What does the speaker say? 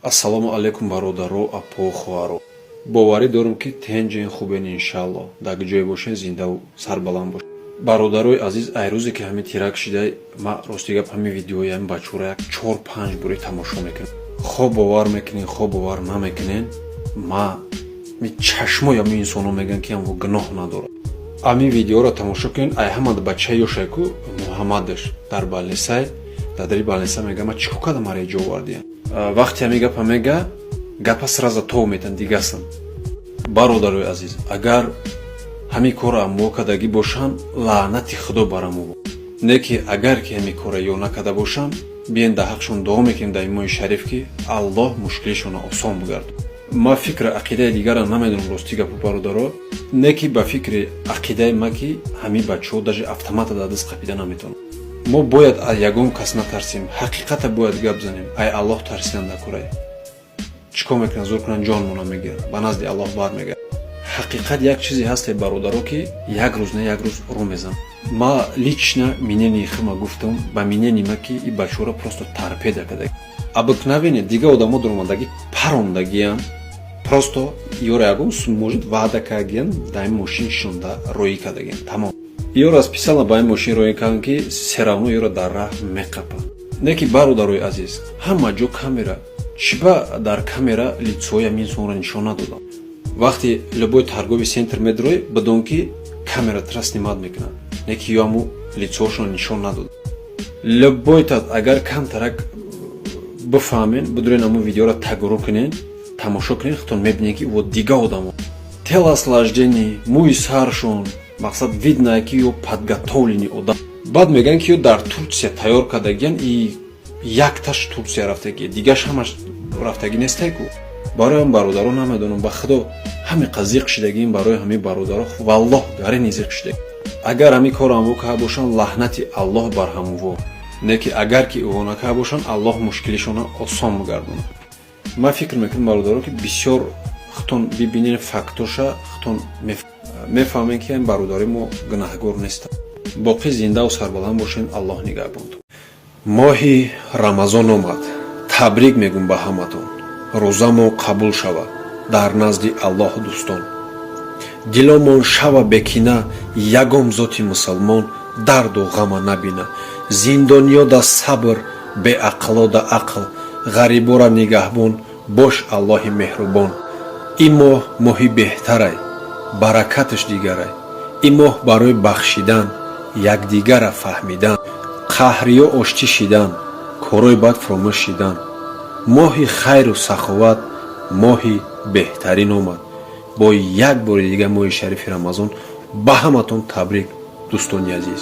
Ассалому алайкум, бародаро, апо, хоҳаро. Боварӣ дорам, ки тенҷен, хубен, иншалло. Дар ҷое бошен, зиндаву сарбаланд бошед. Бародарои азиз, ай рӯзе ки ҳамин теракт шидай, ма, рости гап, ҳамин видеои ҳамин бачаҳоро як чор панҷ боре тамошо мекунам. Хо бовар мекунен, хо бовар намекунен, ма чашмои ҳамин инсонҳо мегӯянд, ки ҳамво гуноҳ надорад. Ҳамин видеоро тамошо кунед. Ай ҳама бачаи ёшайку, Муҳаммадаш дар балнисай, дар дари балниса мега: «Ма чӣ кор кардам, мара иҷо овардиям?» Вақте ҳамин гапа мега, гапа сразу тов метан дигасан. Бародарои азиз, агар ҳамин корро аммо кардагӣ бошанд, лаънати Худо бар амо. Не ки агар ки ҳамин корро ё накарда бошанд, биен дар ҳақшон дуо мекунем дар ин моҳи шариф, ки Аллоҳ мушкилишонро осон бигардад. Ма фикри ақидаи дигарам намедонам, рости гапу, бародаро, не ки ба фикри ақидаи ма, ки ҳамин бачаҳо даже автомата дар даст қапида наметавонанд. Мо бояд аз ягон кас натарсем, ҳақиқата бояд гап занем. Ай Аллоҳ тарсидан накурай. Чӣ кор мекунанд? Зур кунанд, ҷонмона мегиранд, ба назди Аллоҳ бармегарданд. Ҳақиқат як чизе ҳасте, бародаро, ки як рӯз не як рӯз рӯ мезанад. Ма лично мнение худма гуфтам, ба мнение ма, ки и бачаҳоро просто торпеда карда. Обыкновение дига одамо дуромадагӣ, парондагиям, просто ёро ягон может ваъда кардагиян, дар ин мошин шонда роӣ кардагиян, тамом. Ёро специально ба ин мошин роӣ карданд, ки всё равно ёро дар раҳ меқапанд. Не ки, бародарои азиз, ҳама ҷо камера. Чӣ ба дар камера лицои ҳамин инсонро нишон надодам? Вақте любой торговый центр медроӣ, бидон, ки камера тра снимать мекунад. Не ки ё ҳаму лицоашонро нишон надодам. Любой та агар камтарак бифаҳмен, бидурен, ҳамун видеоро такрор кунен, тамошо кунен, худтон мебинед, ки во дига одамо, телосложение, мӯи саршон, мақсад, видно, ки ё подготовленный одам. Баъд мегӯянд, ки ё дар Турсия тайёр кардагиян. И якташ Турсия рафтагӣ, дигаш ҳамаш рафтагӣ нестай ку. Барои ҳам, бародаро, намедонам, ба Худо, ҳамин қа зиқ шидагиим барои ҳамин бародаро, валлоҳ, гарини зиқ шидаги. Агар ҳамин корро ҳамво карда бошанд, лаҳнати Аллоҳ бар ҳамво. Не ки агар ки ӯ накарда бошанд, Аллоҳ мушкилишонро осон бигардонад. Ман фикр мекунам, бародаро, ки бисёр худтон бибинен фактоша, худтон мефаҳмем, ки ин бародари мо гунаҳгор нестанд. Боқӣ зиндаву сарбаланд бошен, Аллоҳ нигаҳбонтон. Моҳи Рамазон омад, табрик мегӯм ба ҳаматон. Рӯзамо қабул шавад дар назди Аллоҳ, дӯстон. Диломон шава бекина, ягон зоти мусалмон дарду ғама набина. Зиндониёда сабр, беақлода ақл, ғарибора нигаҳбон бош, Аллоҳи меҳрубон. Ин моҳ моҳи беҳтарай, баракаташ дигарай. Ин моҳ барои бахшидан, якдигара фаҳмидан, қаҳриё оштӣ шидан, корҳои бад фуромӯш шидан. Моҳи хайру саховат, моҳи беҳтарин омад. Бо як бори дига моҳи шарифи Рамазон ба ҳаматон табрик, дӯстони азиз.